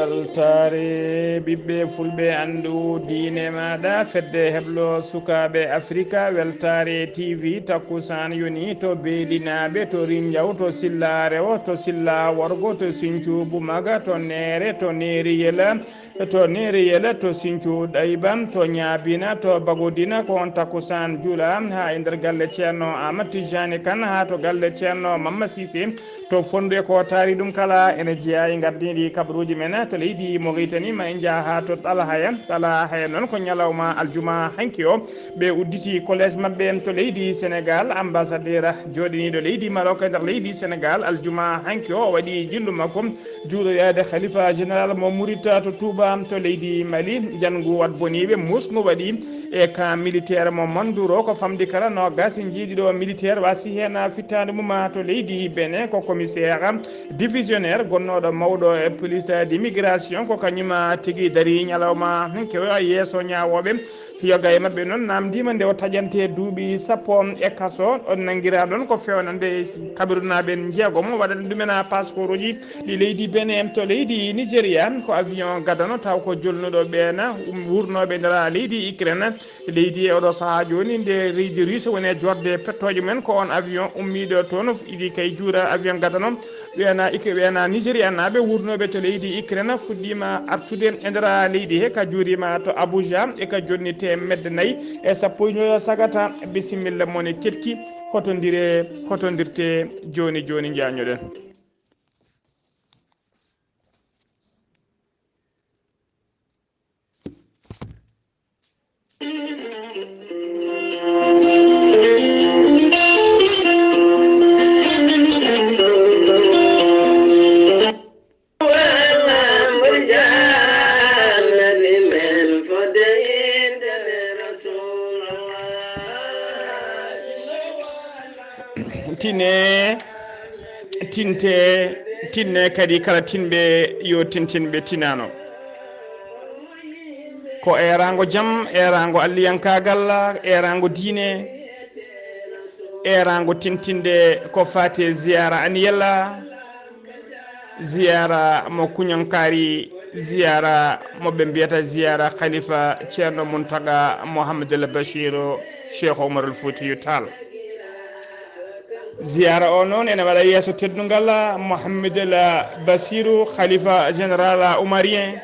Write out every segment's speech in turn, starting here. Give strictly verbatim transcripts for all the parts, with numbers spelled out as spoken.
Weltaare ɓiɓɓe fulɓe, anndu diine maaɗa, fedde heblo sukaaɓe Afrika, weltaare T V takkusaan yoni to Beelinaaɓe, to Rinjaw, to Silla Rewo, to Silla Worgo, to Sincu Bumaga, to Neere, to Neeri Yela, to Neeri Yela, to Sincu Ɗayba, to Ñaabina, to Bagodina, ko on takkusaan juula haa e nder galle Ceerno Aamadu Tijjaani Kan, haa to galle Ceerno Mamma Siise, to Fonndu e ko taari ɗum kala, ene jeyaa e ngardiiɗi kabaruuji men to leydi Moritani. Ma en njah haa to Ɗalahaya. Ɗalahaya noon ko ñalawma aljuma hanki o, ɓe udditi collège maɓɓe to leydi Senegaal. Ambassadeur jooɗiniiɗo leydi Maroc e nder leydi Senegaal, aljuma hanki o, o waɗi jillu makko juuroyaade Khalifa Général mo Murit to Touba to leydi Mali. Njanngu waɗ boniiɓe, muusngu waɗi e camp militaire mo Manduro, ko famɗi kala noogaas e njeeɗiɗo militaire wasi heen fittaandu mum to leydi Benin, ko commissaire divisionnaire gonnooɗo mawɗo e police d'immigration, ko kañum tigi darii ñalawma hanki o yeeso ñaawooɓe. Yoga e maɓɓe noon naamndiima nde o taƴantee duuɓi sappo e kaso. On nanngiraa ɗoon ko feewnande Kamerunaaɓe njeegom waɗande ɗumen passeport uji ɗi leydi Benin to leydi Nigéria. Ko avion gadano taw ko jolnuɗo ɓeena wurnooɓe nder leydi Ukraine. Leydi e oɗo sahaa jooni nde leydi Russe woni e jorde pettooje mum en, ko on avion ummiiɗo toon, idi kay juura avion gadano ɓeena Uk-, ɓeena Nigérianaaɓe wurnooɓe to leydi Ukraine fuɗɗiima artude e nder leydi he. Ka juuriima to Abuja e ka jonni teemedde nayi e sappo e joyo sagata. Bisimilla mon e ketki, hotondire, hotondirte jooni jooni, njaañoɗen. Tine, tinte, tinne kadi kala tinɓe yo tintinɓe tinano. Ko eeraango jam, eeraango alliyankaagal, eeraango diine, eeraango tintinde ko faati e ziyaara aniyella, ziyaara mo Kuñankaari, ziyaara mo ɓe mbiyata ziyaara Khalifa Ceerno Muntaga Mohamedul Bachiru Cheikh Umarul Fuutiyu Taal. Ziyaara o noon ene waɗa yeeso teddungal Mohamedul Bachiru, Khalifa Général Umarien,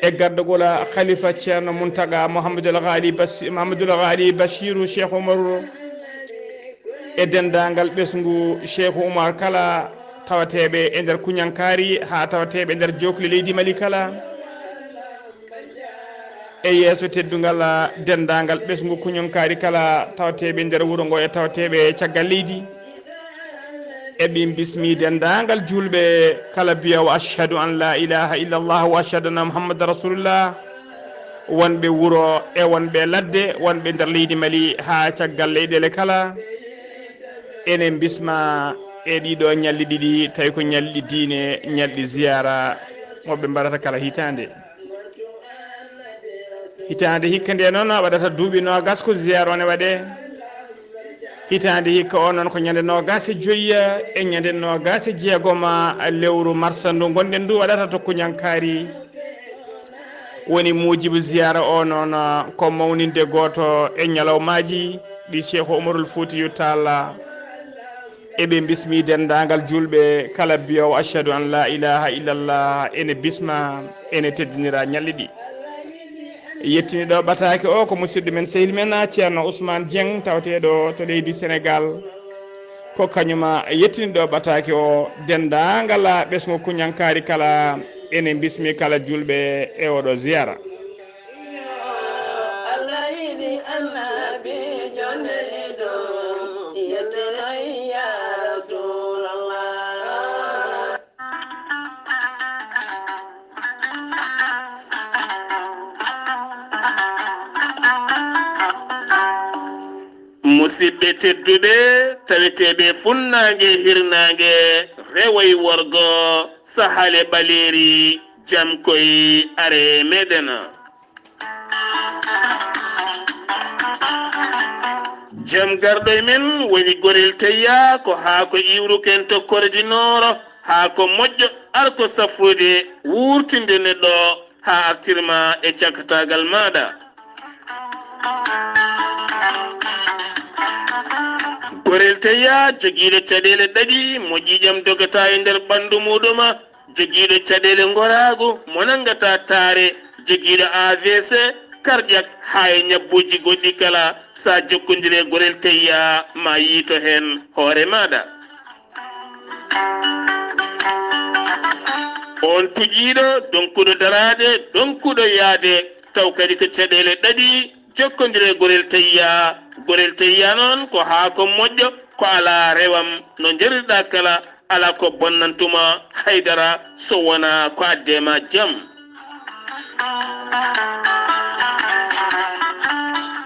e gardagol Khalifa Ceerno Muntaga Mohamedul Ghali Bas-, Mohamedul Ghali Bachiru Cheikh Umar, e denndaangal ɓesngu Cheikh Umar kala, tawateeɓe e nder Kuñankaari haa tawateeɓe e nder jookli leydi Mali kala. E yeeso teddungal denndaangal ɓesngu Kuñankaari kala, tawateeɓe nder wuro ngo e tawateeɓe caggal leydi. E ɓe mbismi denndaangal juulɓe kala biyoowo ashhadu an la ilaha illallah wa ashhadu anna Muhammadan rasulullah, wonɓe wuro e wonɓe ladde, wonɓe nder leydi Mali haa caggal leyɗeele kala. Ene mbisma e ɗiɗo ñalɗi ɗiɗi, tawi ko ñalɗi diine, ñalɗi ziyaara mo ɓe mbaɗata kala hitaande. Hitaande hikka nde noon waɗata duuɓi noogas ko ziyaara o ne waɗee. Hitaande hikka o noon ko ñande noogas e joyi e ñande noogas e jeegom lewru marsa ndu ngonɗen ndu waɗata to Kuñankaari. Woni muujibu ziyaara o noon ko mawninde gooto e ñalawmaaji ɗi Cheikh Umarul Fuutiyu Taal. E ɓe mbismi denndaangal juulɓe kala biyoowo ashhadu an la ilaha illallah ene bisma, ene teddinira ñalɗi ɗi. Yettini ɗo ɓataake o ko musidɗo men, sehil men, Ceerno Ousmane Dieng, tawateeɗo to leydi Senegaal. Ko kañum yettini ɗo ɓataake o, denndaangal ɓesngu Kuñankaari kala, ene mbismi kala juulɓe e oɗo ziyaara. Allah yiɗi annabiijo neliɗo, yettiray ya Rasulallah. Musidɓe tedduɓe, taweteeɓe funnaange, hirnaange, rewo e worgo, sahaale ɓaleeri, jam koy are meɗen. Jam garɗo e men woni Gorel Teyya, ko haa ko iwruken to Kordinooro, haa ko moƴƴo Ar ko safrude wuurtinde neɗɗo haa artirma e cakataagal maaɗa. Gorel Tayya jogiiɗo caɗeele ɗaɗi, mo ƴiiƴam dogata e nder ɓanndu muuɗum, jogiiɗo caɗeele ngoraagu, mo nanngata taare, jogiiɗo A V C, karƴak, haa e ñabbuuji goɗɗi kala, so a jokkondire Gorel Tayya, ma yiito heen hoore maaɗa. On tuƴiiɗo, donkuɗo daraade, donkuɗo yaade, taw kadi ko caɗeele ɗaɗi, jokkondire Gorel Tayya. Gorel Tayya noon ko haako moƴƴo, ko alaa rewam, no njarirɗaa kala, alaa ko bonnantuma haydara so wonaa ko addee ma jam.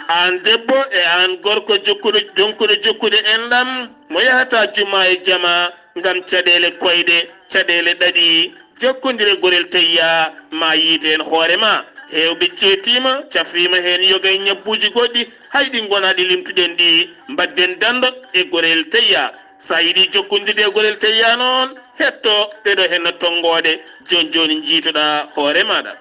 Aan debbo e aan gorko jokkuɗo, donkuɗo jokkude enɗam, mo yahata juma e jama ngam caɗeele koyɗe, caɗeele ɗaɗi, jokkondire Gorel Tayya, ma yiite heen hoore ma. Heewɓe ceetiima, cafriima heen yoga e ñabbuuji goɗɗi, hay ɗi ngonaa ɗi limtuɗen ɗi, mbaɗden danndo e Gorel Tayya. So a yiɗi jokkondirde e Gorel Tayya noon, hetto ɗeɗo heen tonngooɗe, jooni jooni njiitoɗaa hoore maaɗa.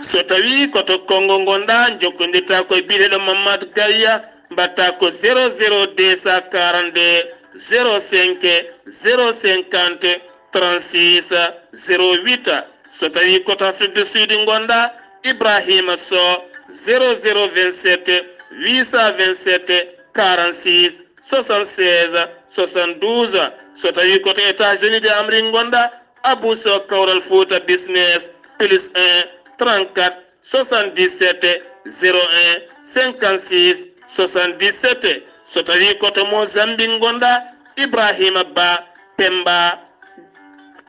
So tawii ko to Konngo ngonɗaa, njokkondirtaa ko e biyeteeɗo Mamad Gayya, mbaɗtaa ko zéro zéro deux cent quarante-deux zéro cinq zéro cinquante trente-six zéro huit. So tawii ko to Afrique du Sud ngonɗaa, Ibrahima Sow, zéro zéro vingt-sept huit cent vingt-sept quarante-six soixante-seize soixante-douze. So tawii ko to États-Unis de Amérique ngonɗaa, Abou Sow, Kawral Fouta Business, plus un trente-quatre soixante-dix-sept zéro un cinquante-six soixante-dix-sept. So tawii ko to Mozambique ngonɗaa, Ibrahima Ba Pemba,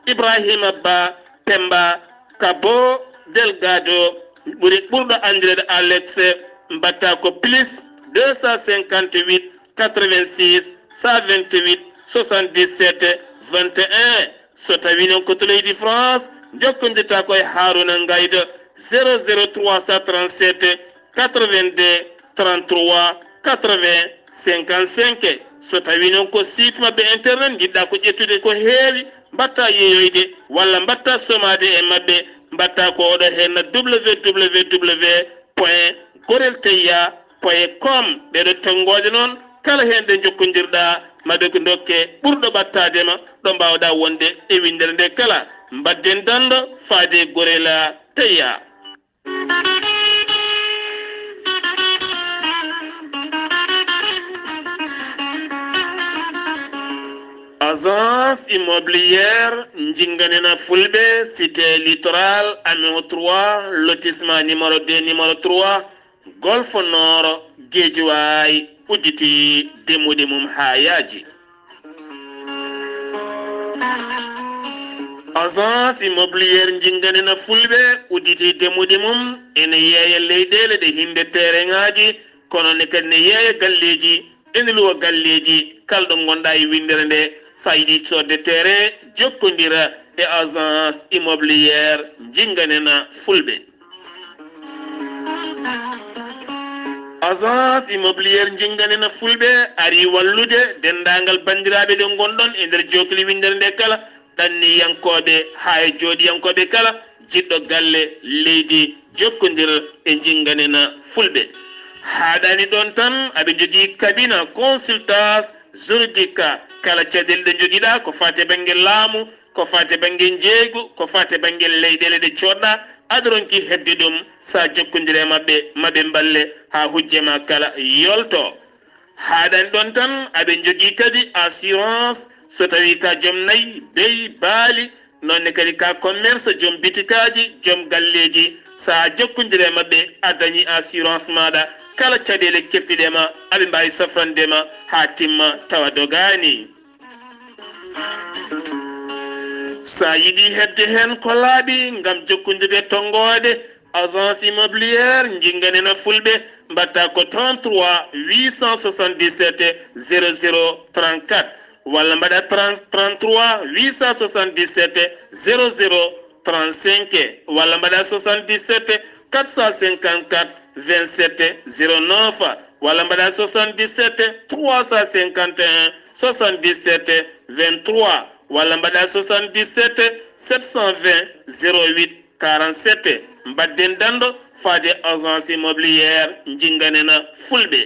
Ibrahima Ba Pemba Cabo Delgado, ɓuri, ɓurɗo anndireede Alex, mbaɗtaa ko plus deux cent cinquante-huit quatre-vingt-six cent vingt-huit soixante-dix-sept vingt et un. So tawii noon ko to leydi France, njokkondirtaa ko e Haruna Ngaydo, zéro zéro trois cent trente-sept quatre-vingt-deux trente-trois quatre-vingts cinquante-cinq. So tawii noon ko site maɓɓe internet njiɗɗaa ko ƴettude ko heewi, mbaɗtaa yeeyoyde walla mbaɗtaa somaade e maɓɓe, mbaɗtaa ko oɗo heen, www point goreltayya point com. Ɗeɗo tonngooje noon, kala heen ɗe njokkondirɗaa, ma ɓe ko ndokke ɓurɗo ɓattaade ma, ɗo mbaawɗaa wonde e winndere nde kala. Mbaɗden danndo faade e Gorel Tayya. Agence immobilière Njinganena Fulɓe, cité Littoral, Améo trois, lotissement numéro deux, numéro trois, Golfe Nord, Guédiawaye, udditi demmuɗe mum haa yaaji. Agence immobilière Njinganena Fulɓe udditi demmuɗe mum, ene yeeya leyɗeele ɗe hinnde tereŋaaji, kono ne kadi ne yeeya galleeji, ene luwa galleeji, kala ɗo ngonɗaa e winndere nde, so a yiɗi soodde terrain, jokkondira e Agence immobilière Njinganena Fulɓe. Agence immobilière Njinganena Fulɓe arii wallude denndaangal banndiraaɓe ɗe ngonɗon e nder jookli winndere nde kala, ɗanniyankooɓe haa e jooɗiyankooɓe kala, jiɗɗo galle, leydi, jokkondir e Njinganena Fulɓe. Haaɗaani ɗoon tan, aɓe njogii cabinet consultance juridique, kala caɗeele ɗe njogiɗaa ko faati e bannge laamu, ko faati e bannge njeeygu, ko faati e bannge leyɗeele ɗe coodɗaa, aɗa ronki heɓde ɗum, so a jokkondire e maɓɓe, ma ɓe mballe haa hujja ma kala yolto. Haaɗaani ɗoon tan, aɓe njogii kadi assurance, so tawii ka joom nayi, beyi, baali, noon ne kadi ka commerce, joom bitikaaji, joom galleeji, so a jokkondire e maɓɓe, a dañii assurance maaɗa, kala caɗeele keftiɗe ma, aɓe mbaawi safrande ma haa timma tawa dogaani. So a yiɗi heɓde heen ko laaɓi ngam jokkondirde e tonngooɗe, Agence immobilière Njinganena Fulɓe, mbaɗtaa ko trente-trois huit cent soixante-dix-sept zéro zéro trente-quatre, walla mbaɗaa trente, trente-trois huit cent soixante-dix-sept zéro zéro trente-cinq, walla mbaɗaa soixante-dix-sept quatre cent cinquante-quatre vingt-sept zéro neuf, walla mbaɗaa soixante-dix-sept trois cent cinquante et un soixante-dix-sept vingt-trois walla mbaɗa soixante-dix-sept sept cent vingt zéro huit quarante-sept. Mbaɗden danndo faade Agence Immobilière, njinganena Fulɓe.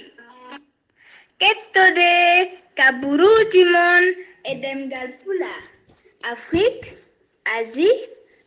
Kettode kaburuuji mon e ɗemngal Pulaar, Afrik, Asie,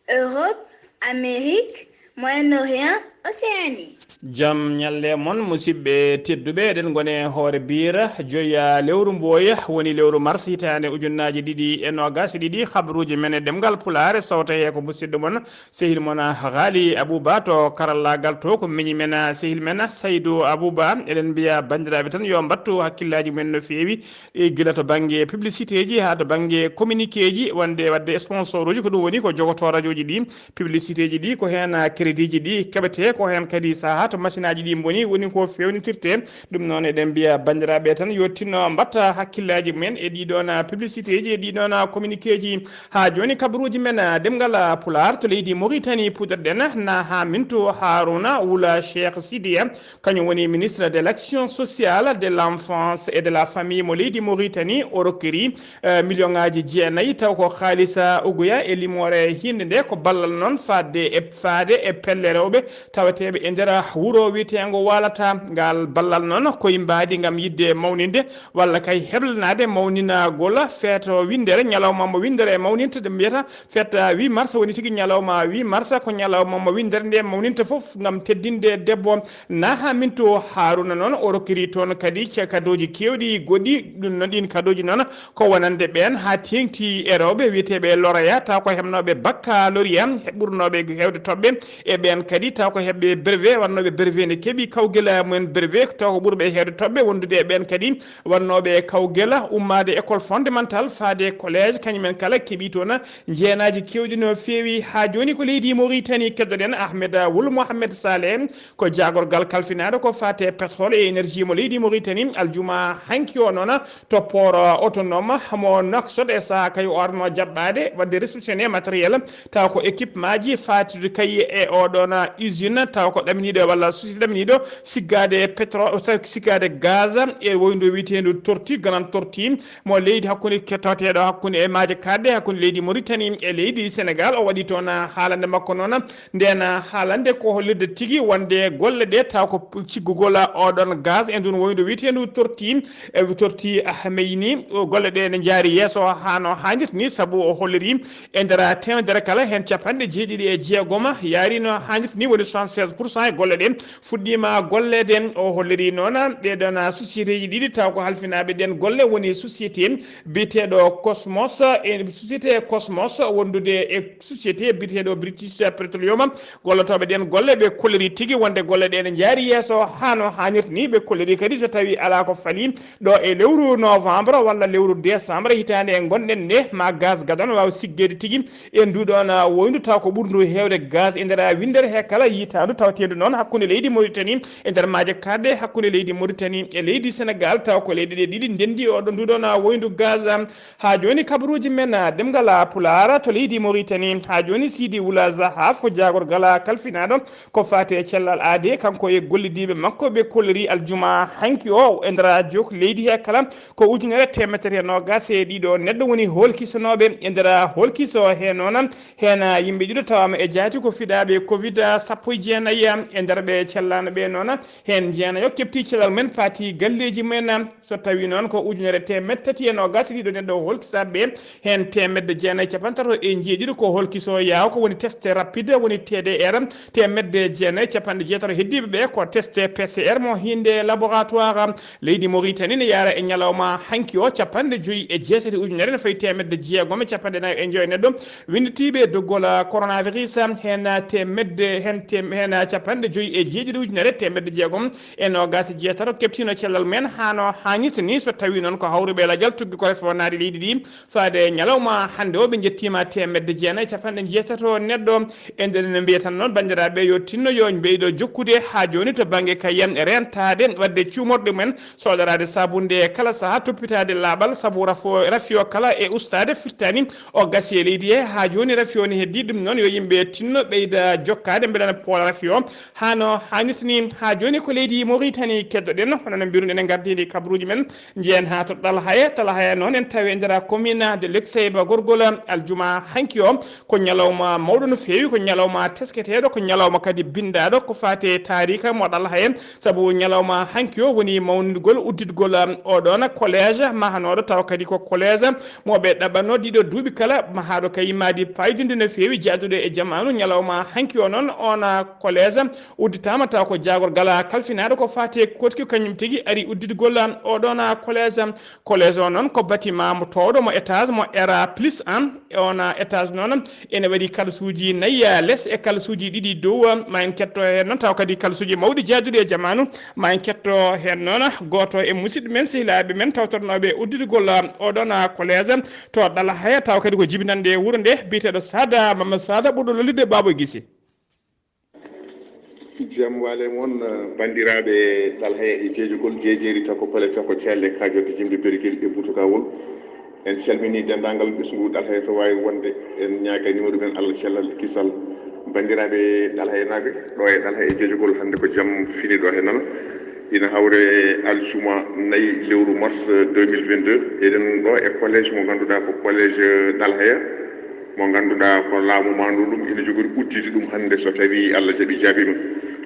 Europe, Amérique, Moyen-Orient, Océanie. Jam ñalle mon, musidɓe tedduɓe. Eɗen ngoni e hoore biira joya lewru mbooya, woni lewru mars hitaande ujunnaaji ɗiɗi e noogaas e ɗiɗi. Habruuji men e ɗemngal Pulaar e sowta he ko musidɗo mon, sehil mon Ghali Abouba to karallaagal to, ko miñi men, sehil men Saydou Abouba. Eɗen mbiya banndiraaɓe tan yo mbattu hakkillaaji mumen no feewi, e gila to bannge publicité ji haa to bannge communiqué ji, wonde waɗde sponsor uji, ko ɗum woni ko jogotoo radio ji ɗi, publicité ji ɗi, ko heen crédit ji ɗi keɓetee, ko heen kadi sahaa to machine aji ɗi mboni, woni ko feewnitirtee. Ɗum noon eɗen mbiya banndiraaɓe tan yo tinno mbatta hakkillaaji mumen e ɗiɗoon publicité ji, e ɗiɗoon communiqué ji. Haa jooni kabaruuji men ɗemngal Pulaar to leydi Mauritanie puɗɗorɗen na haa min to Harouna Wula Cheikh Sidiya, kañum woni ministre de l'action sociale, de l'enfance et de la famille mo leydi Mauritanie. O rokkiri eh, million ngaaji jeenayi taw ko haalisa uguya e limoore hinnde nde. Ko ballal noon faade e faade e pelle rewɓe tawateeɓe e nder wuro wiyeteengo Walata. Ngal ballal noon koye mbaadi ngam yiɗde mawninde walla kay heblanaade mawninagol feeto winndere, ñalawma mo winndere e mawninta, ɗe mbiyata fête huit mars. Woni tigi ñalawma huit mars ko ñalawma mo winndere nde mawninta fof ngam teddinde debbo na haa min to. Haaruna noon o rokkiri toon kadi ce-, kadooji keewɗi goɗɗi. Ɗum noon, ɗiin kadooji noon ko wonande ɓeen haa teeŋti e rewɓe wiyeteeɓe loroya, taw ko heɓnooɓe baccalauréat, he ɓurnooɓe heewde toɓɓe e ɓeen kadi, taw ko heɓɓe brevet, wonnooɓe brevet ne keɓi kawgel mumen brevet, taw ko ɓurɓe heewde toɓɓe wondude e ɓeen kadi, wonnooɓe kawgel ummaade école fondamentale faade collège, kañum en kala keɓi toon jeenaaji keewɗi no feewi. Haa jooni ko leydi Mauritanie keddoɗen Ahmed Wul Mohamed Saleh, ko jaagorgal kalfinaaɗo ko faate pétrole et énergie mo leydi Mauritanie. Aljuma hanki o noon to port autonome mo Nouakchott e sahaa kay o arno jaɓɓaade waɗde réceptionné matériel, taw ko équipement ji faatude kay e oɗon usine, taw ko ɗaminiiɗo walla société ɗaminiiɗo siggaade pétrole, siggaade gaz e woyndu wiyeteendu Tortue, Grande Tortue, mo leydi hakkunde kettoteeɗo hakkunde e maaje kaɗɗe hakkunde leydi Mauritanie e leydi Sénégal. O waɗi toon haalande makko noon, nden haalande ko hollirde tigi wonde golle ɗe taw ko ciggugol oɗon gaz e ndun woyndu wiyeteendu Tortue, e Tortue Ahmeyni. O golle ɗe ne njaari yeeso haa no haanirta ni, sabu o holliri e nder teemedere kala heen capanɗe jeeɗiɗi e jeegom yaari no haanirta ni, woni soixante-seize pour cent e golle ɗe fuɗɗiima golleede. O holliri noon ɗee ɗoon société ji ɗiɗi taw ko halfinaaɓe ɗeen golle woni société biyeteeɗo Cosmos e société Cosmos wondude e société biyeteeɗo British Petroleum. Gollotooɓe ɗeen golle ɓe kolliri tigi wonde golle ɗe ne njaari yeeso haa no haanirta ni. Ɓe kolliri kadi so tawii alaa ko falii ɗo e lewru novembre walla lewru décembre hitaande e ngonɗen nde, ma gaz gadano waawa siggeede tigi e nduɗon woyndu, taw ko ɓurndu heewde gaz e nder winndere he kala yitaandu, tawteendu noon hakkunde leydi Mauritanie e nder maaje kaɗɗe hakkunde leydi Mauritanie e leydi Sénégal, taw ko leyɗe ɗe ɗiɗi ndenndi oɗo nduɗon woyndu gaz. Haa jooni kabaruuji men ɗemngal Pulaar to leydi Mauritanie. Haa jooni Sidi Wula Zahaf ko jaagorgal kalfinaaɗo ko faati e cellal aade, kanko e gollidiiɓe makko ɓe kolliri aljuma hanki o e nder jok leydi he kala ko ujunere teemedere e noogaas e ɗiɗo neɗɗo woni hoolkisanooɓe e nder hoolkiso he noon. Heen yimɓe ɗiɗo tawaama e jaati ko fiɗaaɓe covid sappo e jeenayi e nder ɓe cellaano ɓe noon. Heen jeenayo keɓti cellal mumen paati galleeji mumen. So tawii noon ko ujunere teemedde tati e noogaas e ɗiɗo neɗɗo hoolkisaaɓe ɓe, heen teemedde jeenayi capanɗe tato e njeeɗiɗo ko hoolkiso yaaw ko woni test rapide woni T D R, teemedde jeenayi capanɗe jeetato heddiiɓe ɓe ko test P C R mo hiinde laboratoire. Leydi Mauritanie ne yaara e ñalawma hanki o capanɗe joyi e jeetati ujunere ne fayi teemedde jeegom e capanɗe nayi e joyi neɗɗo winnditiiɓe doggol coronavirus, heen teemedde, heen tem-, heen capanɗe joyi e jeeɗiɗi ujunere teemedde jeegom e noogaas e jeetato keɓtiino cellal mumen haa no haanirta ni. So tawii noon ko hawruɓe lajal tuggi ko refoonaade leydi ɗi, faade ñalawma hannde o ɓe njettiima teemedde jeenayi capanɗe jeetato neɗɗo. E nder no mbiyatan noon banndiraaɓe yo tinno yo ɓeydo jokkude haa jooni to bannge kay reentaade waɗde cuumorɗe mumen, soɗoraade saabunde e kala sahaa, toppitaade laaɓal sabu rafo-, rafi o kala e ustaade firtaani o gasi e leydi he. Haa jooni rafi o ne heddii, ɗum noon yo yimɓe tinno ɓeyda jokkaade mbele na poola Rafi o, hano hannirta ni. Ha joni ko leydi Mauritanie keddoɗen, hono no mbiruɗen e gardidi kabaruji men, njiyen ha to Ɗalhaya. Ɗalhaya noon en tawi e nder commune de Lexeyba gorgol aljuma hanki o. Ko ñalawma mawɗo no feewi, ko ñalawma tesketeeɗo, ko ñalawma kadi binndaaɗo ko faati e taarika mo Ɗalhaya, sabu ñalawma hanki o woni mawningol udditgol, um, oɗon collège mahanooɗo, tawa kadi ko collège mo ɓe ɗaɓɓanno ɗiɗo duuɓi kala, mahaaɗo kay maadi paydunde no feewi jaaduɗo e jamaanu. Ñalawma hanki o noon, on collège udditaama, tawa ko jaagorgal kalfinaaɗo ko faati e koɗki kañum tigi ari udditgol oɗon collège. Collège o noon ko bâtiment mo toowɗo mo étage mo R A plus un. E on étage noon ene waɗi kalsuuji nayi les e kalsuuji ɗiɗi dow. Ma en ketto heen noon, tawa kadi kalsuuji mawɗi jaaduɗi e jamaanu. Ma en ketto heen noon gooto e musidɓe men, sehilaaɓe men tawtornooɓe udditgol oɗon collège to Ɗalhaya, tawa kadi ko jibinannde wuro nde, biyeteeɗo Sada Mama Sada, ɓurɗo lollirde Baabo Gise. Jam waale mon, eh, banndiraaɓe Ɗalhaya e Jeejogol, Jeejeeri, Tako Pale, Tako Calle, Kaajotte, Jimde, Bergel e Butukawol. En calminii denndaangal ɓesngu Ɗalhaya to waawi wonde. En ñaaganii mumen Allah cellal e kisal. Banndiraaɓe Ɗalhayanaaɓe, ɗo e Ɗalhaya e Jeejogol, hannde ko jam fini ɗo he nana. Ina hawre aljuma nayi lewru mars, eh, deux mille vingt-deux. Eɗen ɗo e collège mo ngannduɗaa ko collège, eh, Ɗalhaya. Mo ngannduɗaa ko laamu maandu ɗum ina jogori udditi ɗum hannde, so tawii Allah jaɓi jaabiima.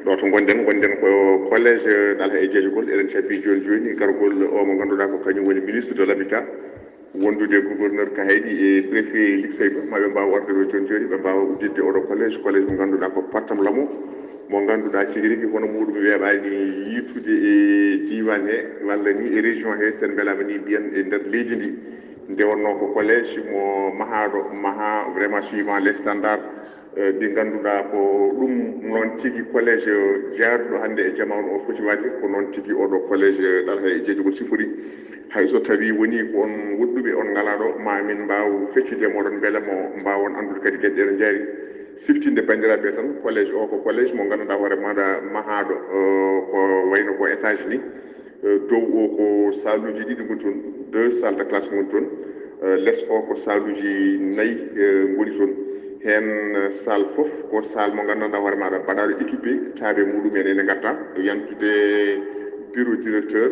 Ɗo to ngonɗen, ngonɗen ko collège Ɗalhaya e Jeejogol, eɗen cabbi jooni jooni gargol o mo ngannduɗaa ko kañum woni ministre de l'habitat, wondude gouverneur Kaydi e préfet Lexeyba, ma ɓe mbaaw arde ɗo jooni jooni, ɓe mbaawa udditde oɗo collège, collège mo ngannduɗaa ko Pattam Lamo, mo ngannduɗaa tigi rigi hono muɗum weeɓaani yiitude e diiwaan he, walla ni e région he, sen mbelaama ni mbiyen e nder leydi ndi. Nde wonnoo ko collège mo mahaaɗo, maha vraiment suivant les standards, eh, ɗi ngannduɗaa ko ɗum noon tigi collège jaaduɗo hannde e jamaanu o foti waɗde, ko noon tigi oɗo collège Ɗalhaya e Jeejogol sifori. Hay so tawii wonii ko on woɗɗuɓe on ngalaa ɗo, ma min mbaaw feccude e mooɗon mbele mo mbaawon anndude kadi geɗe ɗe no njaari. Siftinde banndiraaɓe tan, collège o ko collège mo ngannduɗaa hoore maaɗa mahaaɗo, eh, ko wayno ko étage ni. Eh, dow o ko saaluuji ɗiɗi ngoni toon, deux salles de classe ngoni toon. Eh, les o ko saaluuji nayi, eh, ngoni toon. Heen, eh, salle fof ko salle mo nganndanɗaa hoore maaɗa baɗaaɗo équipé, taabe muɗum en ene ngadda, yantude bureau directeur,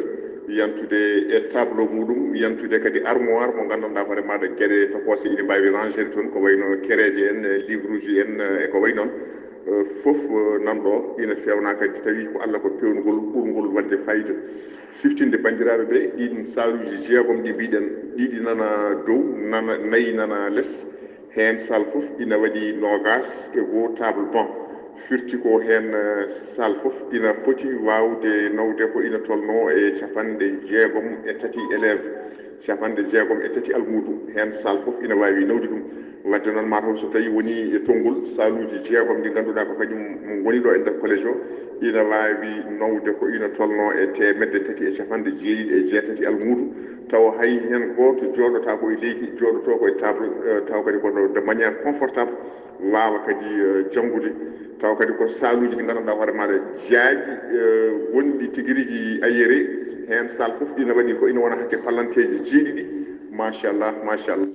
yantude e tableau muɗum, yantude kadi armoire mo nganndanɗaa hoore maaɗa geɗe tokoose ine mbaawi rangede toon, ko wayno kereeje en, eh, livre uji en, eh, e ko wayi noon. Eh, fof, eh, nan ɗo ina feewna kadi, tawi ko Allah ko peewnugol ɓurngol waɗde fayida. Siftinde banndiraaɓe ɓe, ɗiin saaluuji jeegom ɗi mbiɗen, ɗiɗi nana dow, nana, nayi nana les. Heen salle fof ina waɗi noogaas e goo table banc. Firti ko heen, eh, salle fof ina foti waawde nawde ko ina tolnoo e capanɗe jeegom e tati élèves, capanɗe jeegom e tati almuudo. Heen salle fof ina waawi nawde ɗum. Wadde noon, mataw so tawii wonii e tonngol, saaluuji jeegom ɗi ngannduɗaa ko kañum ngoni ɗo e nder collège o, ina waawi nawde ko ina tolnoo e teemedde tati e capanɗe jeeɗiɗi e jeetati almuudo, tawa hay heen gooto jooɗotaako e leydi, jooɗotoo ko e table, eh, tawa kadi ko de manière confortable, waawa kadi, eh, janngude. Tawa kadi ko saaluuji ɗi nganndanɗaa hoore maaɗa jaaƴi, eh, wonɗi tigi rigi aéré, heen salle fof ina waɗi ko ina wona hakke pallanteeji jeeɗiɗi. Machallah, machallah.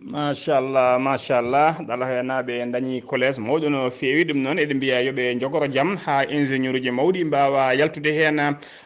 Machallah, machallah. Ɗalhayanaaɓe dañi collège mawɗo no feewi. Ɗum noon, eɗen mbiya yo ɓe njogoro jam haa ingénieur uji mawɗi mbaawa yaltude heen.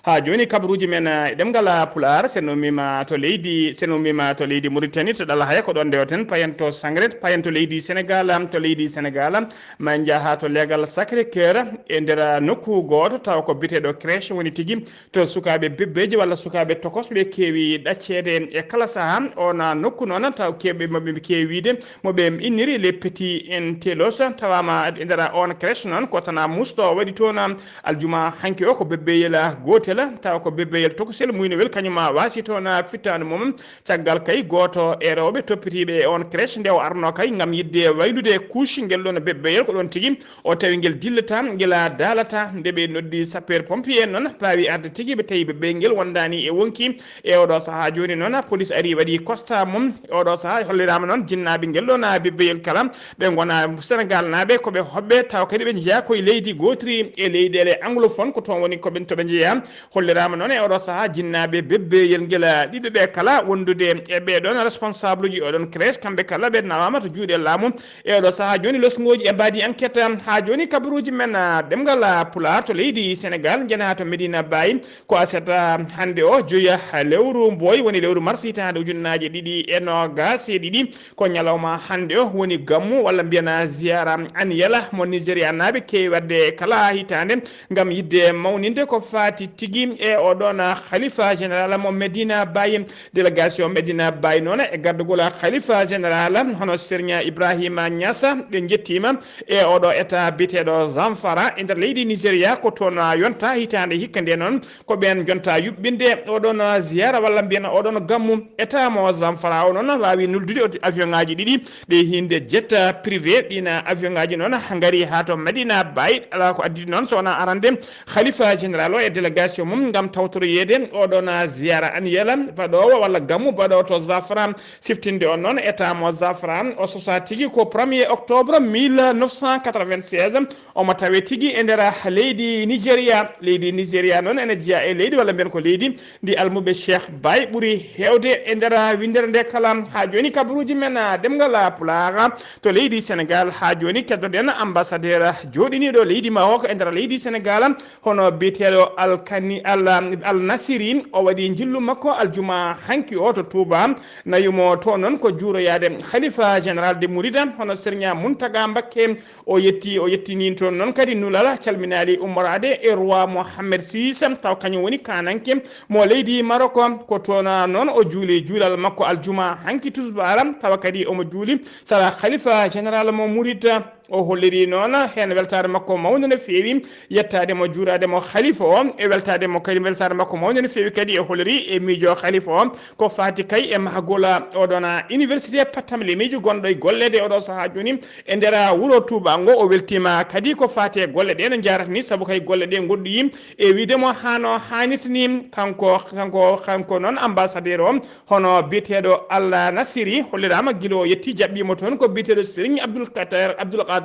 Haa jooni, kabaruuji men e ɗemngal Pulaar, sen ummiima to leydi, sen ummiima to leydi Mauritanie, to Ɗalhaya, ko ɗoon ndewaten, payen to Sangret, payen to leydi Sénégal, to leydi Sénégal, ma en njaha to leegal Sacré-Cœur, e nder nokku gooto, tawa ko biyeteeɗo crèche woni tigi, to sukaaɓe bebbeeji walla sukaaɓe tokosɓe keewi ɗacceede e kala sahaa. Oon nokku noon, taw keewɓe maɓɓe keewi wiide mo ɓe inniri les petits intellos, tawaama e nder oon crèche noon, ko tana musto waɗi toon aljuma hanki o, ko bebbeyel gootel, tawa ko bebbeyel tokosel muynowel, kañum waasi toon fittaandu mum. Caggal kay, gooto e rewɓe toppitiiɓe e oon crèche nde o arno kay ngam yiɗde waylude couche ngel ɗoon bebbeyel, ko ɗoon tigi o tawi ngel dillata, ngel daalata. Nde ɓe noddi sapeur pompier en noon, paawi arde tigi, ɓe tawi bebbeyel ngel wondaani e wonki. E oɗo sahaa jooni noon, police ari waɗi constat mum. E oɗo sahaa hollira Ama noon jinnaaɓe ngel ɗoon bebbeyel kala, ɓe ngona Senegal naaɓe, ko ɓe hoɓɓe, tawa kadi ɓe njeyaa koye leydi gootiri e leyɗeele anglophone, ko toon woni ko ɓen to ɓe njeyaa. Holliraama noon e oɗo sahaa jinnaaɓe bebbeyel ngel, ɗiɗo ɓe kala wondude e ɓee ɗoon responsable uji oɗon crèche, kamɓe kala ɓe nawaama to juuɗe laamu. E oɗo sahaa jooni losngooji e mbaadi enquête. Haa jooni kabaruuji men, ah, ɗemngal, ah, Pulaar to leydi Senegal, njenaa to Medina Baye. Ko aset, ah, hannde o, joya lewru mboy, woni lewru mars hitaande ujunnaaje ɗiɗi e noogaas e ɗiɗi. Ko ñalawma hannde o woni gammu walla mbiyen ziyara annuel mo Nigerianaaɓe keewi waɗde kala hitaande ngam yiɗde mawninde ko faati tigi e oɗon khalifa général mo Medina Baye. Délégation Medina Baye noon e gardagol khalifa général hono Serigne Ibrahima Niass, ɓe njettiima e oɗo état biyeteeɗo Zamfara e nder leydi Nigeria, ko toon yonta hitaande hikka nde noon. Ko ɓeen jonta yuɓɓinde oɗon ziyara walla mbiyen oɗon gammu. État mo Zamfara o noon waawi nuldude o avion ngaji ɗiɗi ɗe hinde jet privé. Ɗiin avion ngaji noon ngari haa to Medina Baye. Alaa ko addi noon so wonaa arande khalifa général o e délégation mum ngam tawtoroyeede oɗon ziyara annuel baɗoowo walla gammu baɗoowo to Zamfara. Siftinde on noon, état mo Zamfara o sosa tigi ko premier octobre mille neuf cent quatre-vingt-seize. Omo tawe tigi e nder leydi Nigeria. Leydi Nigeria noon ene jeyaa e leydi, walla mbiyen ko leydi ndi almuɓe Cheikh Baye ɓuri heewde e nder winndere nde kala. Haa jooni kabaruuji men, ah, ɗemngal Pulaar to leydi Senegal. Haa jooni keddoɗen ambassadeur jooɗiniiɗo leydi Maroc e nder leydi Senegal, hono biyeteeɗo Al Kani-, Al, Al Nasiri. O waɗi njillu makko aljuma hanki o to Touba. Nawi mo to noon ko juuroyaade khalifa général de Mouride, hono Serigne Mountaga Mbacké. O yetti, o yettini toon noon kadi nulal, calminaali ummoraade e roi Mohammed six, tawa kañum woni kaananke mo leydi Maroc. Ko toon noon o juuli juulal makko aljuma hanki tusbaara, tawa kadi omo juuli sara khalifa général mo Mouride. O holliri noon heen weltaare makko mawnde no feewi, yettaade mo, juuraade mo khalifa o, e weltaade mo kadi, weltaare makko mawnde no feewi kadi. O holliri e miijo khalifa o ko faati kay e mahgol oɗon université Pattamle miijo gonɗo e golleede oɗo sahaa jooni e nder wuro Touba ngo. O weltiima kadi ko faati e golle ɗe no njaarata ni, sabu kay golle ɗe ngoɗɗoyi e wiide mo haa no haanirta ni. Kanko, kanko, kanko noon ambassadeur o, hono biyeteeɗo Al Nasiri, holliraama gila o yetti, jaɓɓiima toon ko biyeteeɗo Serigne Abdoul Qader, Abdoul Qader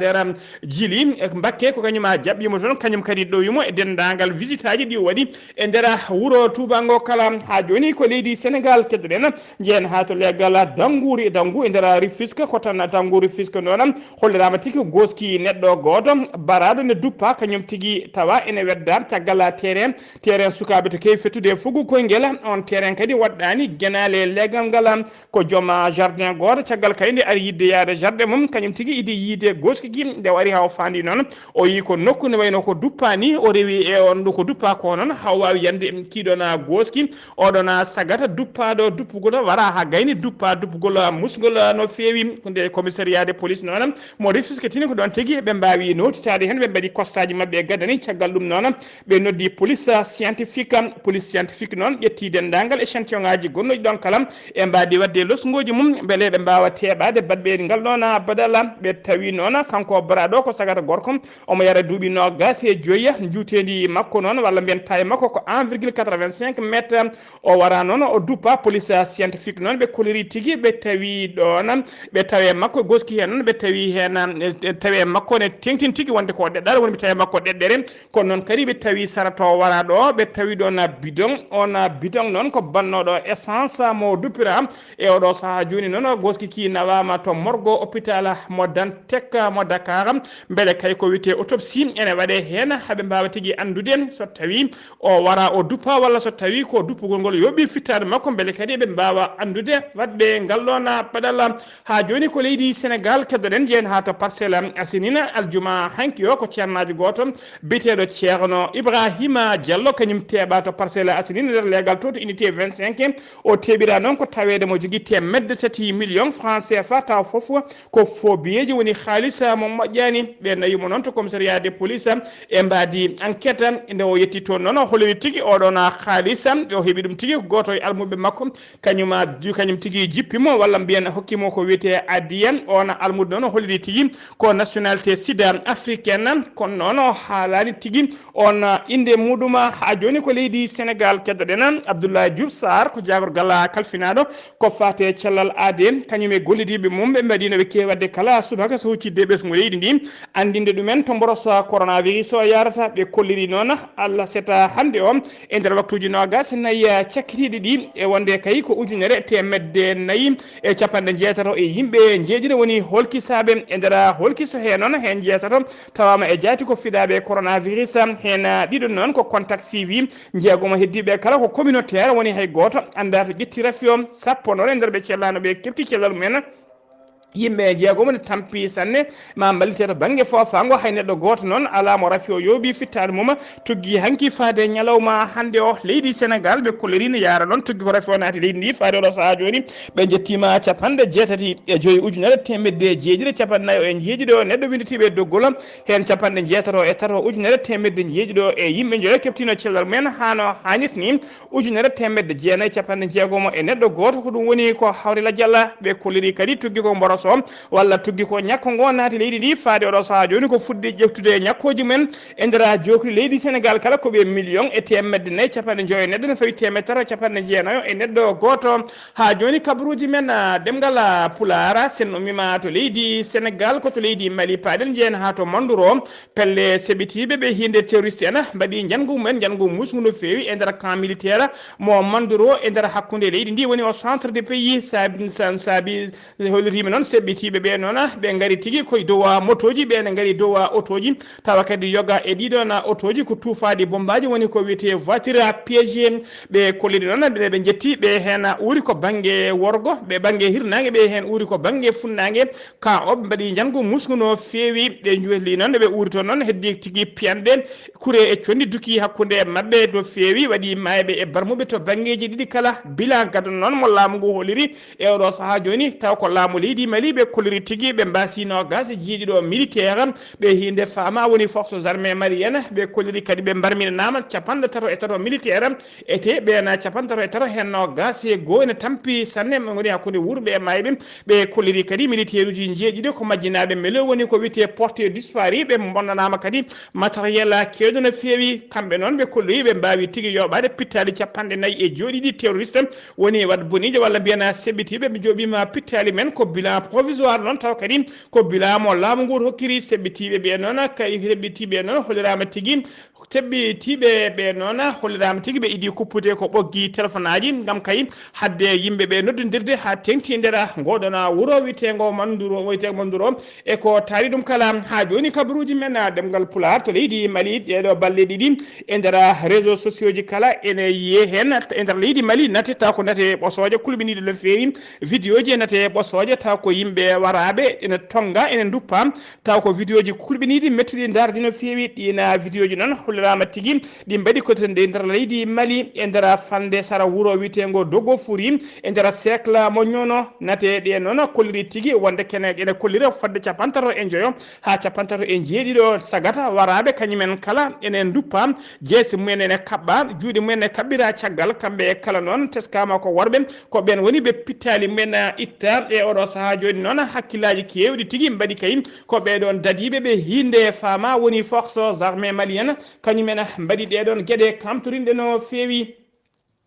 Jili Mbakke, ko kañum a jaɓɓiima toon, kañum kadi ɗowimo e denndaangal visitaaji ɗi o waɗi e nder wuro Touba ngo kala. Haa jooni ko leydi Senegal keddoɗen, njehen haa to leegal Danguuri, Dangu e nder Rufisque, ko tan Dangu Rufisque noon holliraama tigi gooski neɗɗo gooto baraaɗo ne duppa, kañum tigi tawa ene wedda caggal terrain, terrain sukaaɓe to keewi fettude e fugu koyngel. On terrain kadi waɗɗaani genaale leegal ngal. Ko joom jardin gooto, caggal kadi nde ari yiɗde yaade jardin mum, kañum tigi idi yiide gooski ki, nde o ari haa o faandi noon, o yii ko nokku ne wayno ko duppa ni, o rewi e on ɗo ko duppa ko noon, haa o waawi yande kiiɗona gooski, oɗona sagata duppaaɗo duppugol wara haa gayni duppa duppugol musgol no feewi. Nde commissariat de police noon mo Rufisque tini ko ɗoon tigi ɓe mbaawi notitaade heen, ɓe mbaɗi kostaaji maɓɓe e gadani. Caggal ɗum noon, ɓe noddi police scientifique. Police scientifique noon ƴetti denndaangal échantillon ŋaaji gonnoɗi ɗoon kala, e mbaadi waɗde losngooji mum, mbele ɓe mbaawa teeɓaade baɗɓe ngal ɗoon badala. Ɓe tawi noon kanko baraaɗo ko sagata gorko, omo yara duuɓi noogaas e joyi, njuuteendi makko noon, walla mbiyen taille makko ko un virgule quatre-vingt-cinq mètre. O wara noon, o duppa. Police scientifique noon, ɓe koliri tigi, ɓe tawi ɗoon, ɓe tawi e makko gooski heen noon, ɓe tawi heen, eh, tawi e makko ne teeŋtini tigi wonde ko ɗeɗɗere, woni ɓe tawi e makko ɗeɗɗere. Kono noon kadi ɓe tawi sara to wara ɗo, ɓe tawi ɗoon bidon. On bidon noon ko bannooɗo essence mo duppira. E oɗo sahaa jooni noon, gooski ki nawaama to morgo hôpital mo Dantec mo Dakar. Mbele kay ko wiyetee autopsie ene waɗee heen, haa ɓe mbaawa tigi anndude so tawi o wara o duppa, walla so tawi ko duppugol ngol yooɓi fittaandu makko, mbele kadi ɓe mbaawa anndude waɗɓe ngal ɗoon baɗal. Haa jooni ko leydi Senegal keddoɗen, njehen haa to Parcelles Assainies aljuma hanki o, ko ceernaajo gooto biyeteeɗo Ceerno Ibrahima Diallo, kañum teeɓa to Parcelles Assainies nder leegal to, to unité vingt-cinq. O teeɓira noon ko taweede mo jogii teemedde tati million francs C F A, tawa fof ko faux billets woni haalis mo moƴƴaani. Ɓe nawi mo noon to commissariat de police e mbaadi enquête. Nde o yetti toon noon, o holliri tigi oɗoon haalis, o heɓi ɗum tigi ko gooto e almuɓe makko, kañum a, ju-, kañum tigi jippi mo, walla mbiyen hokki mo ko wiyetee adiya. Oon almudo noon o holliri tigi ko nationalité sud africaine, kono noon o haalaani tigi oon innde muɗum. Haa jooni ko leydi Senegaal. Keddoɗen Abdoulaye Diouf Sarr, ko jaagorgal kalfinaaɗo ko faati e cellal aadee, kañum e gollidiiɓe mum, ɓe mbaɗiino ɓe keewi waɗde kala subaka so huccitde ɓesngu leydi ndi, anndinde ɗumen to mboros coronavirus o yahrata. Ɓe kolliri noon Allah seta hannde o, e nder waktuuji noogaas e nayi cakkitiiɗi ɗi, e wonde kay ko ujunere teemedde nayi e capanɗe jeetato e yimɓe njeeɗiɗo woni holkisaaɓe. E nder holkiso hee noon, heen jeetato tawaama e jaati ko fiɗaaɓe coronavirus. Heen ɗiɗo noon ko contact suivi, jeegomo heddiiɓe kala ko communautaire, woni hay gooto anndaa to ƴetti rafi o. Sappo noon e nder ɓe cellaano ɓe keɓti cellal mumen. Yimɓe jeegomo ne tampi sanne, ma mballite to bannge foofaango, hay neɗɗo gooto noon alaa mo rafi o yooɓi fittaandu mum. Tuggi hanki faade ñalawma hannde o, leydi Senegaal ɓe kolliri ne yaara noon, tuggi ko rafi o naati leydi ndi faade oɗo sahaa jooni. Ɓe njettiima capanɗe jeetati e joyi ujunere teemedde jeeɗiɗi e capanɗe nayo e jeeɗiɗo neɗɗo winnditiiɓe e doggol, heen capanɗe jeetato e tato ujunere teemedde jeeɗiɗo e yimɓe njoyo keɓtiino cellal mumen haa no haanirta ni, ujunere teemedde jeenayi capanɗe jeegomo e neɗɗo gooto. Ko ɗum woni ko hawri lajal. Ɓe kolliri kadi tuggi ko mboroso walla tuggi ko ñakko ngo naati leydi ndi faade oɗo sahaa jooni ko fuɗɗi ƴeftude ñakkooji mumen. E nder jookli leydi Senegaal kala ko ɓe million e teemedde nayi capanɗe joyo e neɗɗo, no fawi teemedde tati capanɗe jeenayo e neɗɗo gooto. Haa jooni kabaruuji men, ah, ɗemngal, ah, Pulaar, sen ummiima to leydi Senegaal, ko to leydi Mali paaɗen, njehen haa to Manduro. Pelle seɓitiiɓe ɓe hiinde terroriste en mbaɗi njanngu mumen, njanngu muusngu no feewi e nder camp militaire mo Manduro e nder hakkunde leydi ndi, woni o centre de pays. Saabi, sa-, saabi holliriima noon seɓɓitiiɓe ɓe noon, ɓe ngari tigi koye dow motooji, ɓe ne ngari dow otooji, tawa kadi yoga e ɗiɗon otooji ko tuufaaɗi bommbaaji, woni ko wiyetee voiture piégée. Ɓe kolliri noon, ɓe, ɓe njetti ɓe heen uuri ko bannge worgo, ɓe bannge hirnaange, ɓe heen uuri ko bannge funnaange. Ka o ɓe mbaɗi njanngu muusngu no feewi, ɓe njuwetli noon, ɓe uuri toon noon, heddi tigi piyanɗe, kure e conndi duki hakkunde maɓɓe no feewi, waɗi maayɓe e barmuɓe to banngeeji ɗiɗi kala. Bilan gadano noon mo laamu ngu holliri e oɗo sahaa jooni, taw ko laamu leydi Mali ɓe kolliri tigi, ɓe mbaasi noogaas e jeeɗiɗo militaire, ɓe hiinde faama woni forces armées maliennes, ɓe kolliri kadi ɓe mbarminaama capanɗe tato e tato militaire, ete ɓeen capanɗe tato e tato heen noogaas e goo ene tampi sanne, ɓe ngoni hakkunde wuurɓe e maayɓe. Ɓe kolliri kadi militaire uji njeeɗiɗo ko majjinaaɓe melo woni ko wiyetee porté disparu, ɓe bonnanaama kadi matériel keewɗo no feewi. Kamɓe noon ɓe kolliri ɓe mbaawi tigi yooɓaade pittaali capanɗe nayi e joyɗiɗi terroriste woni waɗ boniijo walla mbiyanaa seɓɓitiiɓe, ɓe njooɓiima pittaali men ko bilan provisoire noon, taw kadi ko bilan mo laamu ngu hokkiri seɓɓitiiɓe ɓe noon. Kay seɓɓitiiɓe noon holliraama tigi, seɓɓitiiɓe ɓe noon holliraama tigi ɓe idii kuppude ko ɓoggi telefonaaji ngam kay hadde yimɓe ɓe noddondirde haa teŋti e nder ngoɗon wuro wiyeteengo Manduro, wiyeteengo Manduro. E ko taari ɗum kala, haa jooni kabaruuji men, ah, ɗemngal Pulaar to leydi Mali, ɗeeɗo balɗe ɗiɗi e nder réseaux sociaux ji kala ene yiyee heen e nder leydi Mali, nate taw ko nate ɓosooje kulɓiniiɗe no feewi, vidéo ji e nate ɓosooje taw ko yimɓe waraaɓe ene tonnga, ene nduppa, taw ko vidéo ji kulɓiniiɗi mettuɗi ndardi no feewi. Ɗiin vidéo ji noon holliraama tigi ɗi mbaɗi ko to nder leydi Mali e nder falnde sara wuro wiyeteengo Dogo Furi e nder cercle mo Ñono. Nate ɗe noon kolliri tigi wonde kene ene kollira fodde capantato e njoyo haa capantato e jeeɗiɗo sagata waraaɓe, kañumen kala ene nduppa, jeese mumen ene kaɓɓa, juuɗe mumen ene kaɓɓira caggal. Kamɓe kala noon teskaama ko worɓe, ko ɓeen woni ɓe pittaali mumen itta. E oɗo sahaa jooni noon hakkillaaji keewɗi tigi mbaɗi kay ko ɓee ɗoon dadiiɓe ɓe hiinde faama woni forces armées maliennes, kañumen mbaɗi ɗee ɗoon geɗe kamtorinɗe no feewi.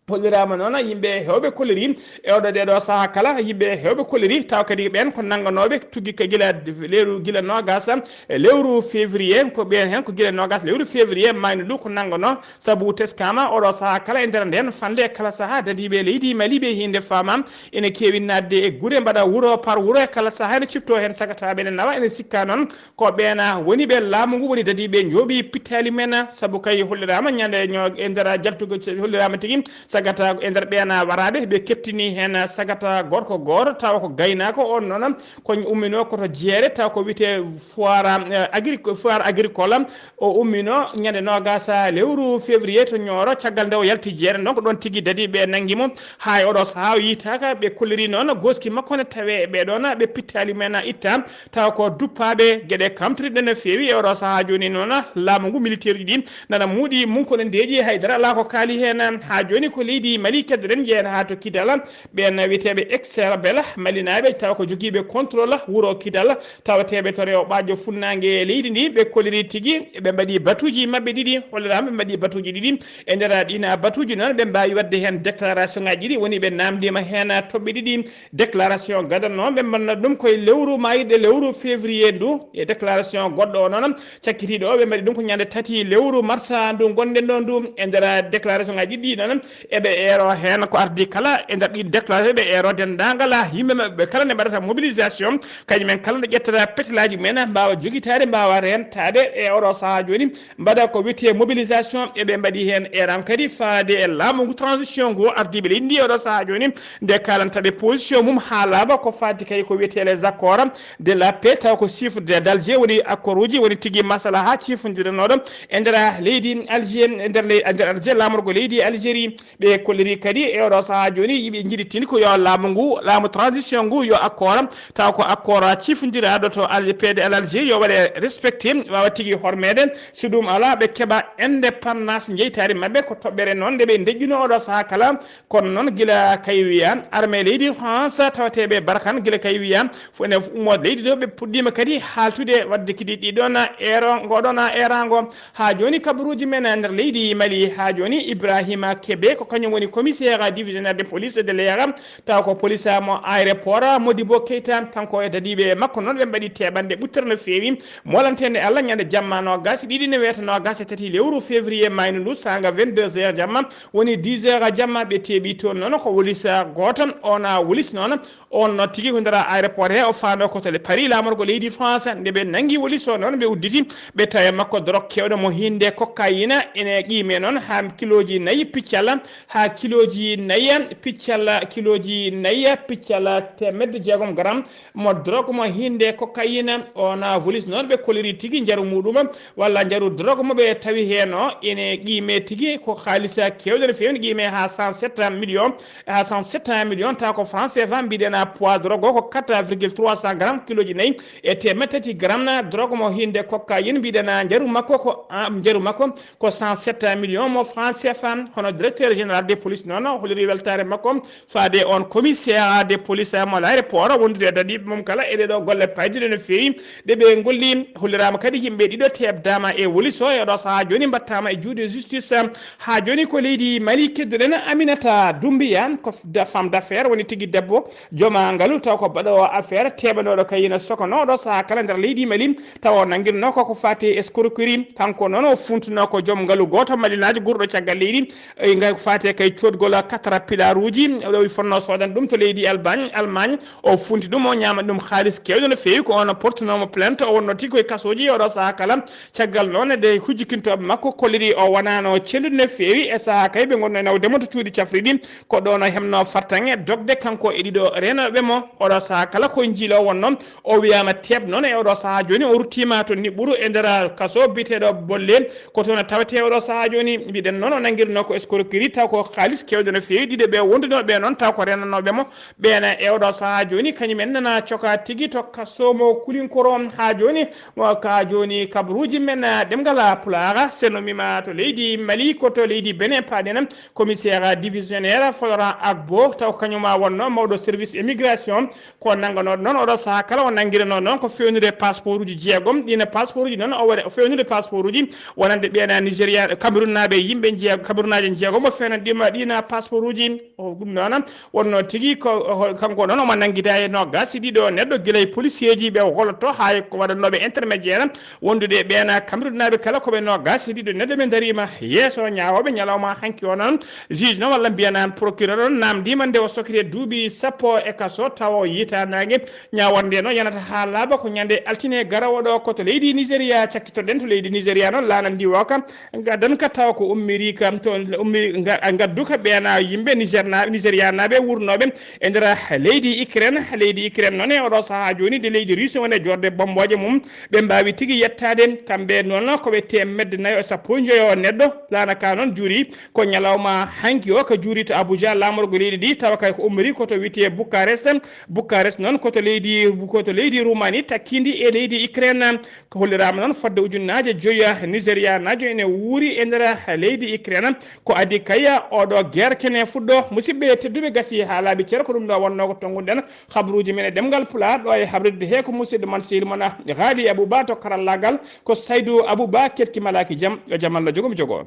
Holliraama noon yimɓe heewɓe kolliri e oɗo ɗeeɗo sahaa kala, yimɓe heewɓe kolliri taw kadi ɓeen ko nannganooɓe tuggi ka gila lewru, gila noogaas e lewru février, ko ɓeen heen ko gila noogaas lewru février maayno ndu ko nannganoo, sabu teskaama oɗo sahaa kala e nder ndeen falnde e kala sahaa dadiiɓe leydi Mali ɓe hiinde faama ene keewi naatde e gure mbaɗa wuro par wuro e kala sahaa ene cifto heen sagataaɓe ene nawa. Ene sikka noon ko ɓeen woni ɓe laamu ngu woni dadiiɓe njooɓi pittaali men, sabu kay holliraama ñande ño-, e nder jaltugol ce-, holliraama tigi Sagata e nder ɓeena waraaɓe, ɓe keɓtini heen sagata gorko gooto, tawa ko gaynaako. On noon, ko umminoo ko to Jeere, tawa ko wiyetee foire, eh, agric-, foire agricole. O umminoo ñande noogaas lewru février to Nioro, caggal nde o yalti Jeere, donc ɗoon tigi dadi ɓe nanngi mo. Haa e oɗo sahaa o yiytaaka, ɓe kolliri noon gooski makko ne tawee ɓee ɗoon, ɓe pittaali men itta, tawa ko duppaaɓe geɗe kamtoriɗe no feewi. E oɗo sahaa jooni noon, laamu ngu, militaire uji ɗi nana muuɗi, mum ko no ndeeƴi, haydara alaa ko kaali heen. Haa jooni ko leydi Mali keddoɗen, njehen haa to Kidal, ɓeen wiyeteeɓe ex-rebelle malinaaɓe, tawa ko jogiiɓe contrôle wuro Kidal, tawateeɓe to rewo ɓaajo funnaange leydi ndi, ɓe kolliri tigi, ɓe mbaɗi batuuji maɓɓe ɗiɗi, holliraama ɓe mbaɗi batuuji ɗiɗi. E nder ɗiin batuuji noon, ɓe mbaawi waɗde heen déclaration ŋaaji ɗiɗi, woni ɓe naamndiima heen toɓɓe ɗiɗi. Déclaration gadanoo, ɓe mbaɗna ɗum ko e lewru maayirɗe lewru février ndu. E déclaration goɗɗo o noon, cakkitiiɗo o, ɓe mbaɗi ɗum ko ñande tati lewru mars ndu ngonɗen ɗo ndu. E nder déclaration ŋaaji ɗiɗi noon, eɓe eero heen ko ardii kala e nder ɗiin déclaration, ɓe eero denndaangal yimɓe maɓɓe kala ne mbaɗata mobilisation, kañum en kala ne ƴettata petelaaji mumen, mbaawa jogitaade, mbaawa reentaade e oɗo sahaa jooni. Mbaɗa ko wiyetee mobilisation, eɓe mbaɗi heen eeraango kadi faade e laamu ngu, transition ngu, ardiiɓe leydi ndi e oɗo sahaa jooni, nde kaalanta ɓe position mum haa laaɓa ko faati kay ko wiyetee les accords de la paix, tawa ko chiffre de, d'Alger, woni accord uji, woni tigi maslaha ciifondiranooɗo e nder leydi Alger, e nder ley-, e nder Alger, laamorgo leydi Algérie. Ɓe kolliri kadi e oɗo sahaa jooni, yiɓe njiɗitini ko yo laamu ngu, laamu transition ngu, yo accord, tawa ko accord ciifondiraaɗo to Alger, P D L Alger, yo waɗe respecté, waawa tigi hormeede. Si ɗum alaa, ɓe keɓa indépendance jeytaari maɓɓe. Ko toɓɓere noon nde ɓe ndeƴƴuno oɗo sahaa kala. Kono noon, gila kay wiya armée leydi France, tawateeɓe Barkhane, gila kay wiya fu-, ene ummoode leydi ɗo, ɓe puɗɗiima kadi haaltude, waɗde kadi ɗi ɗoon eero, ngo ɗoon eeraango. Haa jooni, kabaruuji men e nder leydi Mali, haa jooni, Ibrahima Kebe, ko kañum woni commissaire divisionnaire de police de l'air, tawa ko police mo aéroport, Modibo Keita, kanko e dadiiɓe makko noon, ɓe mbaɗi teɓanɗe ɓuttere no feewi. Moolantende Allah, ñande jamma noogaas e ɗiɗi ne weeta noogaas e tati lewru février maaynu ndu, saanga vingt-deux heures jamma, woni dix heures jamma, ɓe teeɓi toon noon ko wolis gooto, oon wolis noon, oon no tigi ko nder aéroport he, o faandoo ko to le Paris, laamorgo leydi France. Nde ɓe nanngi wolis o noon, ɓe udditi, ɓe tawi makko dorog keewɗo mo hiinde cocaïne, ene qiime noon haa kilooji nayi piccal, haa kilooji nayi piccal, kilooji nayi piccal teemedde jeegom gram mo dorog mo hiinde cocaïne. Oon wolis noon, ɓe kolliri tigi njaru muuɗum, walla njaru dorog mo ɓe tawi heen o, ene qiime tigi ko haalisa keewɗo no feewi, ne qiime haa cent sept millions, haa cent sept millions, tawa ko franc C F A, mbiɗen a poids drogue o ko quatre virgule trois cents grammes, kilooji nayi e teemedde tati gramme na drogue mo hiinde cocaïne, mbiɗen a njaru makko ko, a, njaru makko ko cent sept millions mo franc C F A. Hono directeur général des polices noon, o holliri weltaare makko faade on commissaire de police mo l'aéroport, wondude e dadiiɓe mum kala e ɗee ɗoo golle payduɗe no feewi ɗe ɓe ngolli. Holliraama kadi yimɓe ɗiɗo teɓdaama e wolis o, e oɗo sahaa jooni mbaɗtaama e juuɗe justice. Haa jooni ko leydi Mali kedduɗen. Aminata Doumbouya, ko f-, da-, femme d'affaires, woni tigi debbo jooma ngalu, taw ko baɗoowo affaire, teɓanooɗo kayina sokano oɗo sahaa kala nder leydi Mali, tawa o nanngirnoo ko ko faati e escroquerie. Kanko noon o funtunoo ko joom ngalu gooto malinaajo guurɗo caggal leydi, e ngal faati e kay coodgol caterpillaruuji, o ɗo fotnoo soodande ɗum to leydi Albagne, Allemagne, o funti ɗum, o ñaama ɗum haalis keewɗo no feewi, ko oon portunoomo plainte, o wonnoo tigi koye kasooji oɗo sahaa kala. Caggal noon, nde hujjikintooɓe makko kolliri o wanaano cellude no feewi, e sahaa kay ɓe ngonnoo e nawde mo to cuuɗi cafriɗi, ko ɗoon o heɓnoo fartaŋŋe dogde kanko e ɗiɗo reenooɓe mo. Oɗo sahaa kala ko njiilo wonnoo, o wiyaama teeɓ noon e oɗo sahaa jooni, o ruttiima to Niɓɓuru e nder kaso biyeteeɗo Bolle, ko toon o tawetee oɗo sahaa jooni. Mbiɗen noon o nanngirnoo ko escroquerie, taw ko haalis keewɗo no feewi. Ɗiɗo ɓe wondunooɓe noon, taw ko reenanooɓe mo, ɓeen e oɗo sahaa jooni, kañum en nana coka tigi to kaso mo Kulinkoro. Haa jooni, mo ka jooni kabaruuji men, ah, ɗemngal Pulaar, so en ummiima to leydi Mali, ko to leydi Benin paaɗen, commissaire divisionnaire Florent Agbo, taw ko kañum wonnoo mawɗo service immigration, ko nannganooɗo noon oɗo sahaa kala, o nanngiranoo noon ko feewnude passeport uji jeegom. Ɗiin passeport uji noon, o waɗa, o feewnude passeport uji wonande ɓeena Nigéria, Cameroun naaɓe, yimɓe jeeg-, Cameroun naajo jeegom, o feewna ɗiima, ɗiina passeport uji. O ɗum noon wonnoo tigi ko, o, kanko noon omo nanngida e noogaas e ɗiɗo neɗɗo, gila e policier ji ɓe o golloto, haa e ko waɗannooɓe intermédiaire wondude e ɓeena Cameroun naaɓe kala ko ɓe noogaas e ɗiɗo neɗɗo ɓe ndariima yeeso ñaawooɓe ñalawma hanki o noon. Juge noon walla mbiyen aan procureur on naamndiima nde o soketee duuɓi sappo e kaso, tawa o yiita naange. Ñaawannde noon yanata haa laaɓa ko ñande altine garowo ɗo ko to leydi Nigéria. Cakkitoɗen to leydi Nigéria noon, laana ndiwooka gaddanka tawa ko ummiri kam to ummi ga-, ngadduka ɓeena yimɓe Niger na-, Nigeria naaɓe wurnooɓe e nder leydi Ukraine. Leydi Ukraine noon e oɗo sahaa jooni de leydi Russie woni e joorde bommbooje mum. Ɓe mbaawi tigi yettaade kamɓe noon ko ɓe teemedde nayo e sappo e njoyo neɗɗo. Laana ka noon juuri ko ñalawma hanki o ko juuri to Abuja laamorgo leydi ndi, tawa kay ko ummori ko to wiyetee Bucharest. Bucharest noon ko to leydi, ko to leydi Roumanie takkiindi e leydi Ukraine. Ko holliraama noon fodde ujunnaaje joyi Nigerianaajo ene wuuri e nder leydi Ukraine. Ko adii kay oɗo guerre kene fuɗɗo. Musidɓe tedduɓe, gasi haa laaɓi cer, ko ɗum ɗo wonnoo ko tonnguɗen habruuji men e ɗemngal Pulaar ɗo e habrirde he ko musidɗo mon sehil mon Ghali Abouba to karallaagal, ko Saydou Abouba keɗki malaaki jam, yo jam Allah jogo mi jogo.